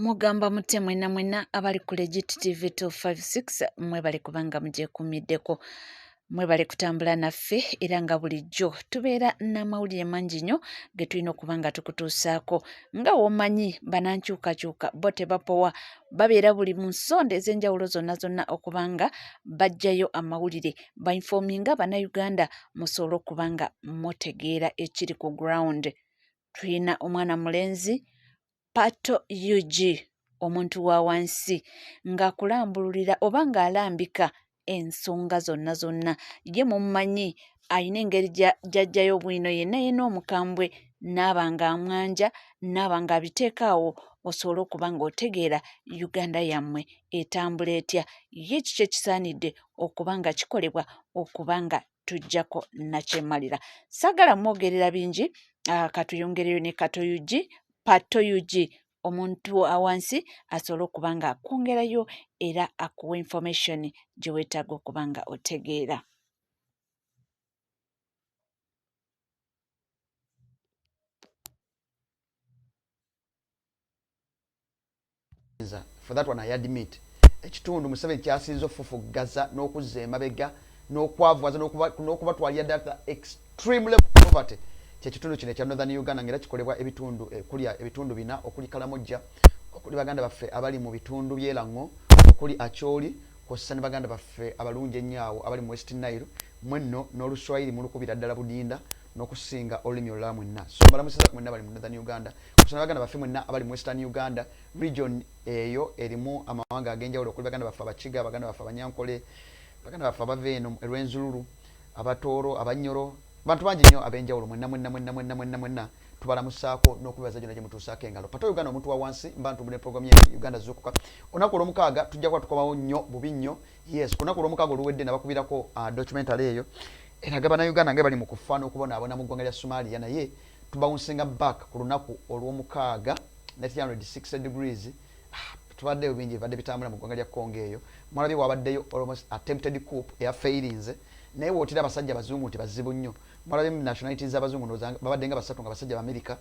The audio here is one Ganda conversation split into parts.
Mugamba mutya mwena mwena abali ku Legit TV 256, mwebale kubanga mugyekuumiddeko, mwebale kutambula naffe era nga bulijjo tubeera n'amawulire mangi nnyo ge tulina okuba nga tukutuusaako. Nga w'omanyi, banankyukakyuka bo tebapowa, babeera buli mu nsonda ez'enjawulo zonna zonna okuba nga baggyayo amawulire, bainfominga Bannayuganda musobole okuba nga mutegeera ekiri ku ground. Tulina omwana mulenzi Pato UG, omuntu wa wansi, ng'akulambululira oba ng'alambika ensonga zonna zonna. Ye mummanyi alina engeri gy'aggyayo bwino yenna yenna omukambwe n'aba ng'amwanja n'aba ng'abiteeka awo osobole okuba ng'otegeera Uganda yammwe etambula etya, ye kiki ekisaanidde okuba nga kikolebwa okuba nga tujjako nakyemalira. Saagala mwogerera bingi, katuyongereyo ne Kato UG, Pato UG, omuntu awansi asobole okuba nga akwongerayo era akuwa information gye weetaaga okuba nga otegeera. For that one I admit, ekitundu Museveni kyasinze ofufuggaza n'okuzza emabega n'okwavuwaza n'okubatwalira ddala extreme level of poverty kyekitundu kino ekya Northern Uganda, ng'era kikolebwa ebitundu kulya ebitundu bina, okuli Kalamojja, okuli baganda baffe abali mu bitundu by'Elango, okuli Acholi, kwossa ne baganda baffe abalungi ennyo awo abali mu West Nile. Mwenno n'Oluswayiri mulukubira ddala budinda n'okusinga olulimi olulala mwenna. So mbalamusiza ku mwenna bali mu Northern Uganda, kwossa ne baganda baffe mwenna abali mu Western Uganda region. Eyo erimu amawanga ag'enjawulo, okuli baganda baffe Abakiga, baganda baffe Abanyankole, baganda baffe abava eno Erwenzululu, Abatooro, Abanyoro, bantu bangi nnyo ab'enjawulo. Mwenna mwenna mwenna mwenna mwenna mwenna tubalamusaako n'okubebaza gyonna gye mutuusaako engalo. Pato Uganda, omuntu wa wansi, mba ntumbula program ye Uganda Zuukuka. Olunaku olwomukaaga tujja kuba tukomawo nnyo bubi nnyo. Yes, ku lunaku olwomukaaga oluwedde nabakubirako documentary eyo eraga Bannayuganda nga bali mu kufa n'okubonaabona mu ggwanga lya Somalia, naye tubawunsinga back ku lunaku olwomukaaga 960 degrees. Tubaddeyo bingi bibadde bitambula mu ggwanga lya Congo eyo. Mwalabye wabaddeyo almost attempted coup eyafairinze, naye wootera abasajja abazungu nti bazibu nnyo. Mwalabye nationalities z'abazungu, ndowooza babadde nga basatu nga basajja Baamerika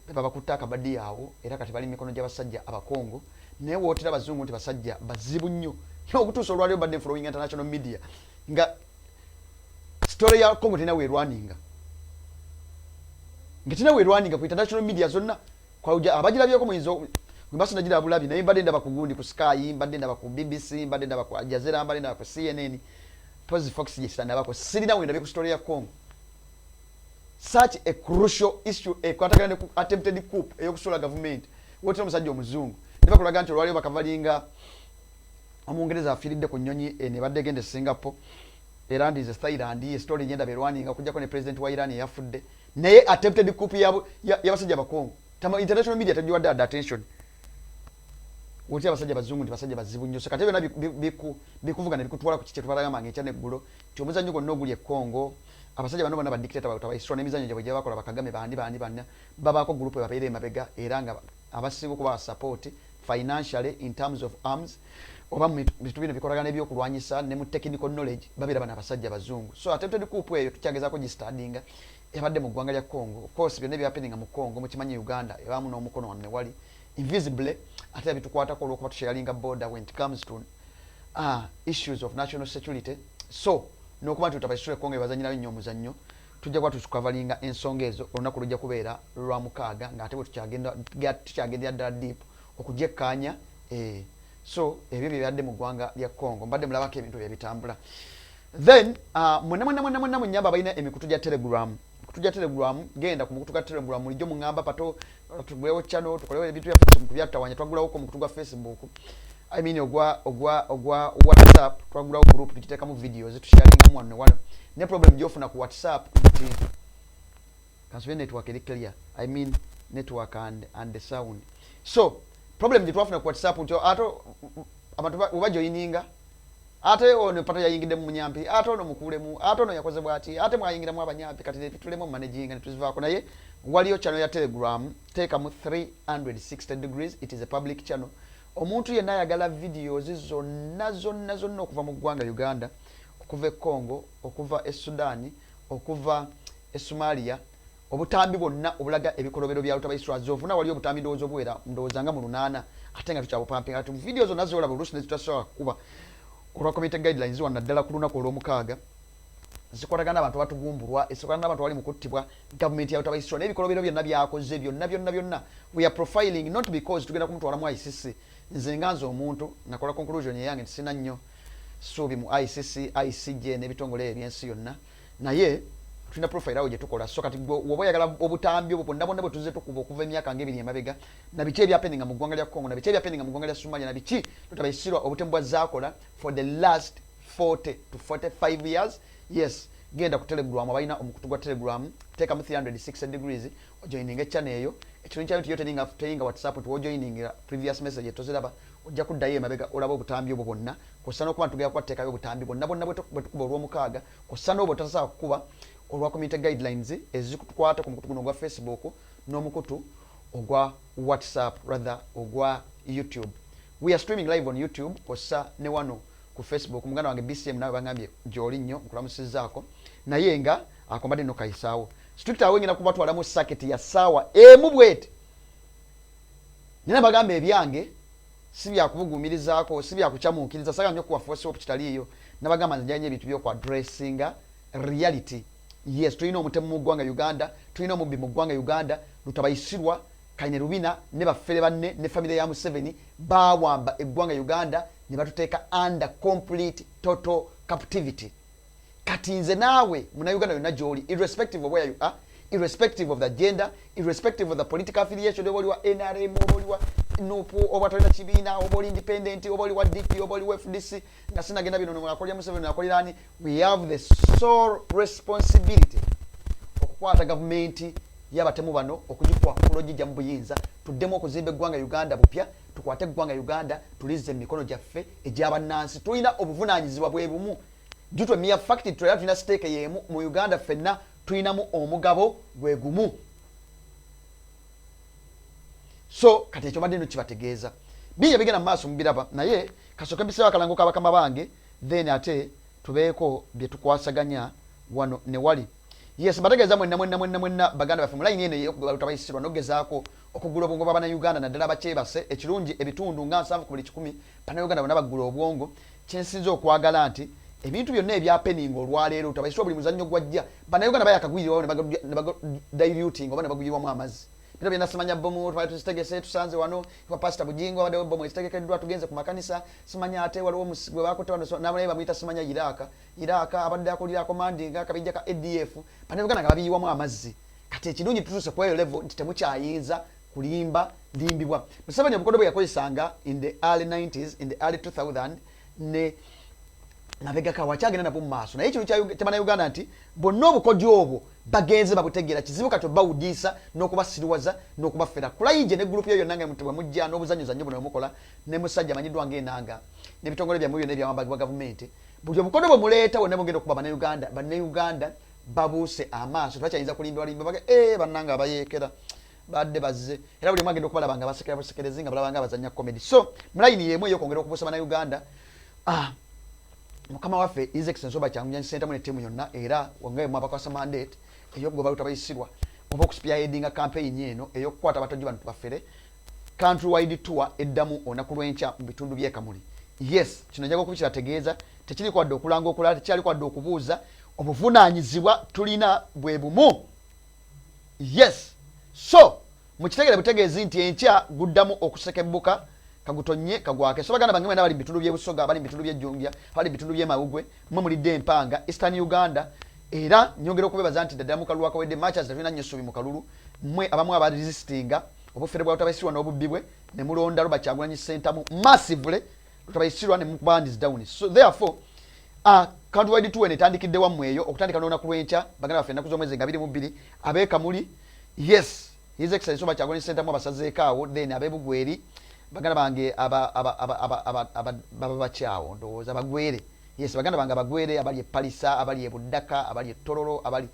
bebabakutte akabadi awo, era kati bali mu mikono gy'abasajja Abakongo. Naye wootera abazungu nti basajja bazibu nnyo, okutuusa olwaliro badde following international media nga story ya Congo terina weerwaninga, nga terina weerwaninga ku international media zonna. Abagirabyeko muyinza mbasi nagira bulabi, naye mbadde ndaba ku gundi ku Sky, mbadde ndaba ku BBC, mbadde ndaba ku Aljazeera, mbadde ndaba ku CNN, pozi Fox gye sitandabako. Sirina wendabye ku story ya Congo, such a crucial issue ekwatagana ne ku attempted coup ey'okusuula gavumenti. Wotera omusajja omuzungu ne bakulaga nti olwaliwo bakavalinga Omungereza afiiridde ku nnyonyi eno ebadde egenda e Singapore era ndize Thailand. Story ngenda berwaninga okujjako ne president wa Iran eyafudde, naye attempted coup y'abasajja Abakongo international media tegiwadde adde attention. Wotya abasajja bazungu nti basajja bazibu nnyo. So kati byonna bikuvuga ne bikutwala ku kiki tubalagamba nga enkya neggulo nti omuzannyo gwonna oguli e Congo, abasajja bano bonna badictator batabaisirwa n'emizannyo gyabwe gye bakola. Bakagame bandi bandi banna babaako group ebabeera emabega, era nga abasinga okubawa support financially, in terms of arms oba mu bintu bino bikolagana ebyokulwanyisa ne mu technical knowledge, babeera bano abasajja bazungu. So attempted coup eyo tukyagezaako gistudyinga, ebadde mu ggwanga lya Congo. Of course byonna ebyahappeninga mu Congo mukimanyi, Uganda ebaamu n'omukono wano ne wali invisibly, ate yabitukwatako olwokuba tusharinga border when it comes to issues of national security. So n'okuba nti tutabaisule Congo ebazanyirayo nnyo omuzannyo, tujja kuba tucoveringa ensonga ezo. Olunaku lujja kubeera lwa mukaaga, ng'ate bwe tukyagendera ddala deep okugyekkaanya. So ebyo byebadde mu ggwanga lya Congo, mbadde mulabako ebintu byebitambula. Then mwenna mwenna mwenna mwenna munyamba abalina emikutu gya Telegram, emikutu gya Telegram, genda ku mukutu gwa Telegram. Mulijjo muŋŋamba, "Pato, tugulewo channel, tukolewo ebintu bya Facebook byatutawanya." Twagulawoko omukutu gwa Facebook, I mean ogwa WhatsApp, twagulawo group, tukiteekamu videos, tusharingamu wano ne wano. Ne problem gyofuna ku WhatsApp nti kansube network eri clear, I mean network and the sound. So problem gye twafuna ku WhatsApp nti ate abantu webajoyininga, ate ono Pato yayingidde mu munyampi, ate ono mukuulemu, ate ono yakoze bwati, ate mwayingiramu abanyampi. Kati netulemu managinga netuzivaako. Naye waliyo channel ya Telegram, teekamu 360 degrees. It is a public channel. Omuntu yenna ayagala videos zonna zonna zonna okuva mu ggwanga Uganda, okuva e Congo, okuva e Sudan, okuva e Somalia, Obutambi bwonna obulaga ebikolobero bya Lutabayisirwa zovuna, wali obutambi ndowooza obuwera, ndowooza nga mu 8, ate nga tukyabupampinga. Kati video zonna zolaba, oluusi nezitasobola kukuba olwa community guidelines wano, naddala ku lunaku olwomukaaga, zikwatagana n'abantu abatugumbulwa, ezikwatagana n'abantu abali mu kuttibwa gavumenti ya Lutabayisirwa n'ebikolobero byonna byakoze byonna byonna byonna. We are profiling, not because tugenda kumutwala mu ICC. Nze nga nze omuntu nakola conclusion eyange nti sina nnyo ssuubi mu ICC, ICJ n'ebitongole ebyensi yonna, naye tulina profile awo gye tukola. So kati gwe woba oyagala obutambi obwo bwonna bwonna bwe tuzze tukuba okuva emyaka ng'ebiri emabega, na biki ebyahappeninga mu ggwanga lya Congo, na biki ebyahappeninga mu ggwanga lya Somalia, na biki Lutabayisirwa obutemu bwa zaakola for the last 40 to 45 years, yes, genda ku Telegram. Abalina omukutu gwa Telegram, teekamu 360 degrees, ojoininga echannel eyo. Ekirungi kyayo nti yo teringa WhatsApp, nti wojoiningira previous message toziraba, ojja kuddayo emabega olaba obutambi obwo bwonna, kw'ossa n'okuba ntugenda kubateekayo obutambi bwonna bwonna bwe tukuba olw'omukaaga, kw'ossa n'obwo tasobola kukuba olwa community guidelines ezikutukwata ku mukutu guno ogwa Facebook n'omukutu ogwa WhatsApp, rather ogwa YouTube. We are streaming live on YouTube kw'ossa ne wano ku Facebook. Muganda wange BCM, nawe bagambye gy'oli nnyo, nkulamusizaako, naye nga ako mbadde nno kayisaawo strict. Awo ngenda kubatwalamu circuit ya ssaawa emu bweti. Nina bagamba ebyange si byakubugumirizaako, si byakukyamuukiriza, saga nnyo kuwa false hope kitaliiyo. Nabagamba nze njanya ebintu byokwaddressinga reality. Yes, tulina omutemu mu ggwanga Uganda, tulina omubbi mu ggwanga Uganda, Lutabayisirwa Kaine Rubina ne baffere banne ne famire ya Museveni bawamba eggwanga Uganda ne batuteeka under complete total captivity. Kati nze naawe munauganda yonna gyoli, irrespective of where you are, irrespective of the gender, irrespective of the political affiliation, oba oli wa NRM, oba oli wa NUP, oba tolina kibiina, oba oli independent, oba oli wa DP, oba oli wa FDC, nga sinagenda bino akolera Museveni, akolerani, we have the sole responsibility okukwata gavumenti y'abatemu bano, okugikwakula, ogijja mu buyinza, tuddemu okuzimba eggwanga Uganda bupya, tukwate eggwanga Uganda tulizze mu mikono gyaffe egy'abannansi. Tulina obuvunaanyizibwa bwe bumu due to mere fact tulina stake y'emu mu Uganda, ffenna tulinamu omugabo gwe gumu. So kati ekyo mbadde no kibategeeza. Bingi ebigenda mu maaso mubiraba, naye kasooke mbiseewo akalango kabakama bange, then ate tubeeko bye tukwasaganya wano ne wali. Yes, mbategeeza mwenna mwenna mwenna mwenna baganda baffe mu layini eno ey'okugaba nogezaako okugula obwongo bwa bannayuganda, naddala abakyebase. Ekirungi, ebitundu nga 70 ku buli 100 bannayuganda bonna baggula obwongo. Kyensinza okwagala nti ebintu byonna ebyahappeninga olwaleero, tabayisirwa buli muzannyo gwajja, bannayuganda bayakagwirwawo ne bagadiluting oba ne baguyirwamu amazzi. Bino byonna simanya bomu twali tuzitegese, tusanze wano wa Pasita Bujingo abaddewo bomu ezitegekeddwa, tugenze ku makanisa, simanya ate waliwo gwe bakutte wano naye bamuyita simanya Iraka, Iraka abadde akulira commanding akabijja ka ADF. Bannayuganda nga babiyiwamu amazzi. Kati ekirungi, tutuuse ku eyo level nti temukyayinza kulimba limbibwa. Museveni obukodo bwe yakozesanga in the early 90s, in the early 2000 ne mabegako, wakyagenda nabwo mu maaso, naye ekintu kyabannayuganda nti bonna obukodyo obwo bagenze babutegeera. Kizibu kati obawudiisa n'okubasiriwaza n'okubafera. Kulayije ne gurupu yo yonna nga bwe mujja n'obuzanyozanyo buno bwemukola ne musajja amanyiddwa ng'Enanga n'ebitongole byammwe byonna ebyawambagibwa gavumenti, buli obukodo bwe muleeta bwonna bugenda okuba bannayuganda. Bannayuganda babuuse amaaso, tebakyayinza kulimba balimba bage e bannanga abayeekera badde bazze, era buli omu agenda okubalaba nga basekera busekerezi, nga balaba nga abazanya comedy. So mulayini yemu ey'okwongera okubuusa bannayuganda, mukama waffe His Excellency Robert Kyagulanyi Ssentamu ne ttiimu yonna, era nga mwabakwasa mandate ey'okugoba Lutabayisirwa oba okuspearheadinga campaign eno ey'okukwata abatojjo bano tubafere, country wide tour eddamu olunaku lw'enkya mu bitundu by'e Kamuli. Yes, kino njaga okubikirategeeza, tekiri kwadde okulanga okulala, tekyali kwadde okubuuza. Obuvunaanyizibwa tulina bwe bumu. Yes, so mukitegere butegeezi nti enkya guddamu okusekebbuka, kagutonye kagwake. So baganda bange mwena bali mu bitundu by'ebusoga, bali mu bitundu by'ejjunja, bali mu bitundu by'emawugwe, mwe mulidde empanga Eastern Uganda, era nyongera okubebaza nti ddala mu kalulu akawedde matches tetulina nnyo ssuubi mu kalulu. Mmwe abamu abaresistinga obufere bwa Lutabayisirwa n'obubbi bwe ne mulonda Robert Kyagulanyi Ssentamu massively, Lutabayisirwa ne mukuba hands down. So therefore, countrywide tour eno etandikidde wammwe eyo okutandika n'olunaku lw'enkya, baganda baffe, ennaku z'omwezi nga 22, ab'ekamuli. Yes, His Excellency Robert Kyagulanyi Ssentamu abasazeeko awo. Then ab'ebugweri, baganda bange baba bakyawo, ndowooza bagwere. Yes, baganda bange abagwere abali epalisa, abali ebuddaka, abali etololo, abali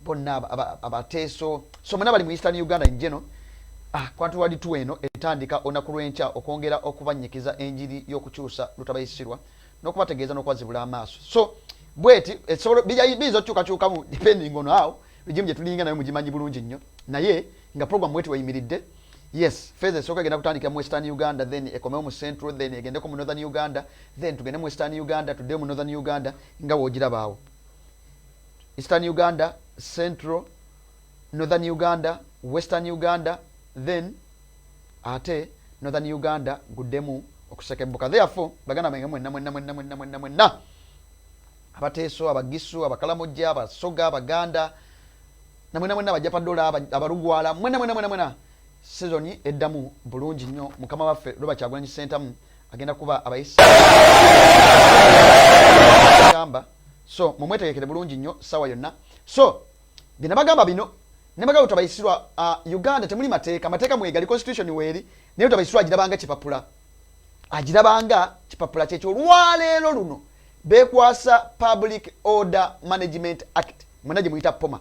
bonna abateeso, so mwena bali mu Eastern Uganda in general, countrywide tour eno etandika olunaku lw'enkya okwongera okubanyikiza enjiri y'okukyusa Lutabayisirwa n'okubategeeza n'okubazibula amaaso. So bweti biyinza okukyukakyukamu depending on how. Regime gye tulinga nayo mugimanyi bulungi nnyo, naye nga program weti weyimiridde. Yes, phase esooka egenda kutandikira mu Western Uganda, then ekomewo mu Central, then egendeko mu Northern Uganda, then tugende mu Western Uganda, tuddeyo mu Northern Uganda. Nga woogirabaawo, Eastern Uganda, Central, Northern Uganda, Western Uganda, then ate Northern Uganda guddemu okusekembuka. Therefore, baganda bange mwenna mwenna mwenna mwenna mwenna mwenna, Abateeso, Abagisu, Abakalamojja, Abasoga, Abaganda, namwena mwena Abajapadola, Abalugwala, mwena mwena mwena mwena, season eddamu bulungi nnyo. Mukama waffe Robert Kyagulanyi Sentamu agenda kuba abayisa gamba, so mumwetegekere bulungi nnyo sawa yonna. So bye nabagamba bino, nebagamba tutabayisirwa, Uganda temuli mateeka. Amateeka mwegali, constitution weeri, naye tutabayisirwa agirabanga kipapula, agirabanga kipapula. Kyekyo olwaleero luno bekwasa Public Order Management Act, mwena gye muyita POMA.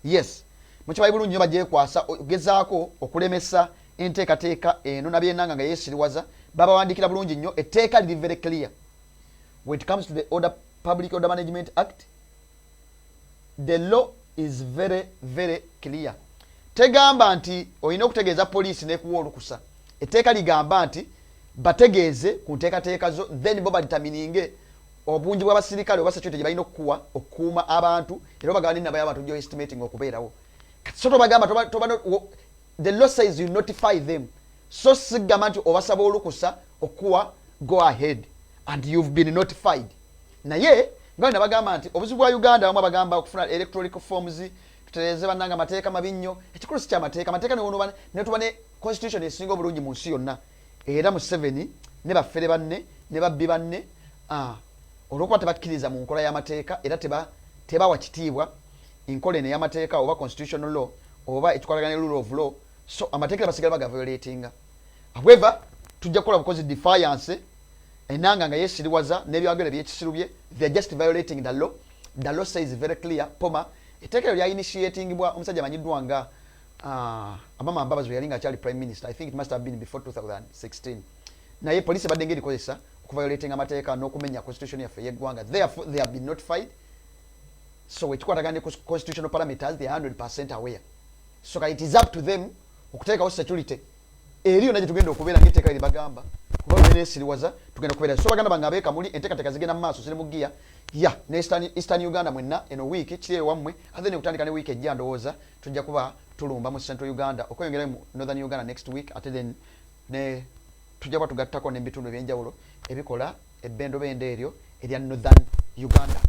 Yes, mukibayi bulungi nnyo, bagyekwasa ogezaako okulemesa enteekateeka eno. Nabyenanga nga yeesiriwaza, babawandikira bulungi nnyo. Etteeka liri very clear when it comes to the order, Public Order Management Act. The law is very very clear. Tegamba nti olina okutegeeza poliisi nekuwa olukusa. Etteeka ligamba nti bategeeze ku nteekateeka zo, then bo badetermininge obungi bw'abasirikale oba security gye balina okukuwa okukuuma abantu, era obagamba nenamba y'abantu gyo estimating okubeerawo. Kati so tobagamba the law says you notify them. So sigamba nti obasaba olukusa okuwa go ahead and you've been notified. Naye nga nabagamba nti obuzibu bwa Uganda, abamu abagamba okufuna electronic forms, tutereeze bannanga amateeka mabi nnyo. Ekikulu si kyamateeka. Amateeka netuba ne constitution esinga obulungi mu nsi yonna, era Museveni ne baffere banne ne babbi banne, olwokuba tebakkiriza mu nkola y'amateeka era tebawa kitiibwa enkola eno ey'amateeka oba constitutional law oba ekikwatagana ne rule of law, so amateeka basigala bagaviolatinga. However, tujja kukola bukozi defiance. Enanga nga yesiriwaza n'ebyagero byekisiru bye, they are just violating the law. The law says very clear, POMA, etteeka eryo lyainitiatingibwa omusajja amanyiddwa nga Amama Mbabazi bwe yali nga akyali prime minister. I think it must have been before 2016. Naye poliisi ebadde nga erikozesa okuviolating amateeka n'okumenya constitution yaffe ey'eggwanga. Therefore, they have been notified. So ekikwatagana ne constitutional parameters, they are 100 aware. So it is up to them okuteekawo security eri yonna gye tugenda okubeera ngaetteeka eri bagamba, kuba benesiriwaza tugenda kubeera. So baganda bange abeekamuli, enteekateeka zigenda mu maaso, ziri mu giya ya ne Eastern Uganda mwenna. Eno wiiki kiri ewammwe, ate ne kutandika ne wiiki ejja ndowooza tujja kuba tulumba mu Central Uganda, okweyongera mu Northern Uganda next week, ate then ne tujja kuba tugattako n'ebitundu ebyenjawulo ebikola ebbendobendo eryo erya Northern Uganda.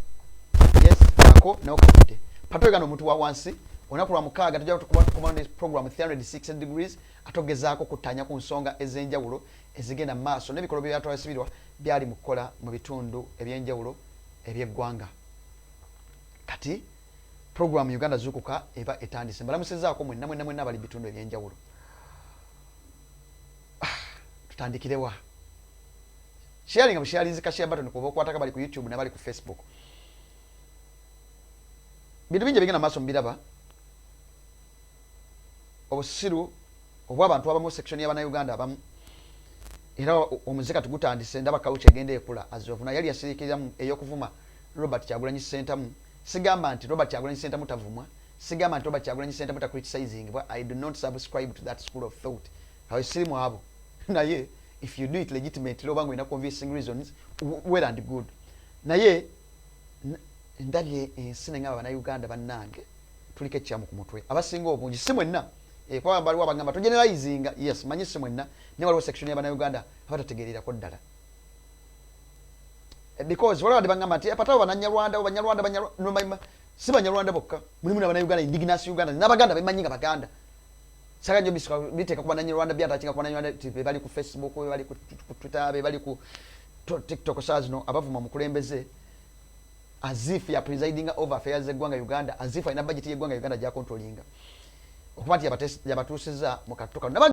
Yes, ako nawo kafudde pato Uganda. Omuntu wa wansi, olunaku lwa mukaaga tujja tukuba ne program 360 degrees, ate ogezaako kuttanya ku nsonga ez'enjawulo ezigenda mu maaso n'ebikolwa byatwasibirwa byali mu kukola mu bitundu ebyenjawulo ebyeggwanga. Kati program Uganda Zukuka eba etandise. Mbalamusizaako mwenna mwenna mwenna abali bitundu ebyenjawulo. Tutandikirewa? Sharing busharinzi ka share button kuba okwataka bali ku YouTube nabali ku Facebook. Bintu bingi ebigenda maaso mubiraba, obusiru obw'abantu abamu, section y'abannayuganda abamu. Era omuzika tugutandise, ndaba culture egenda ekula azovuna yali yasirikiriramu ey'okuvuma Robert Kyagulanyi Sentamu. Sigamba nti Robert Kyagulanyi Sentamu tavumwa, sigamba nti Robert Kyagulanyi Sentamu tacriticizingibwa. I do not subscribe to that school of thought, awo sirimu abo. Naye if you do it legitimately oba nga olina convincing reasons, well and good. Naye ndabye ensi nengamba, bannayuganda bannange, tuliko ekyamu ku mutwe abasinga obungi, si mwenna. Kuba baliwo abagamba togeneralizinga. Yes, manyi si mwenna, naye waliwo section y'abannayuganda abatategeererako ddala. Because waliwo badde bagamba nti patabo bananyarwanda, banyarwanda, banyarwanda. Si banyarwanda bokka, mulimu n'abannayuganda, indigenous Uganda, n'abaganda bemanyi nga baganda. Saga nyo biteeka ku bannanyarwanda, byatakinga ku bannanyarwanda ti be bali ku Facebook, be bali ku Twitter, be bali ku TikTok saa zino abavuma omukulembeze as if ya presiding over affairs z'eggwanga Uganda, as if alina budget y'eggwanga Uganda gyacontrolinga, okuba nti yabatuusiza mu kattu kano.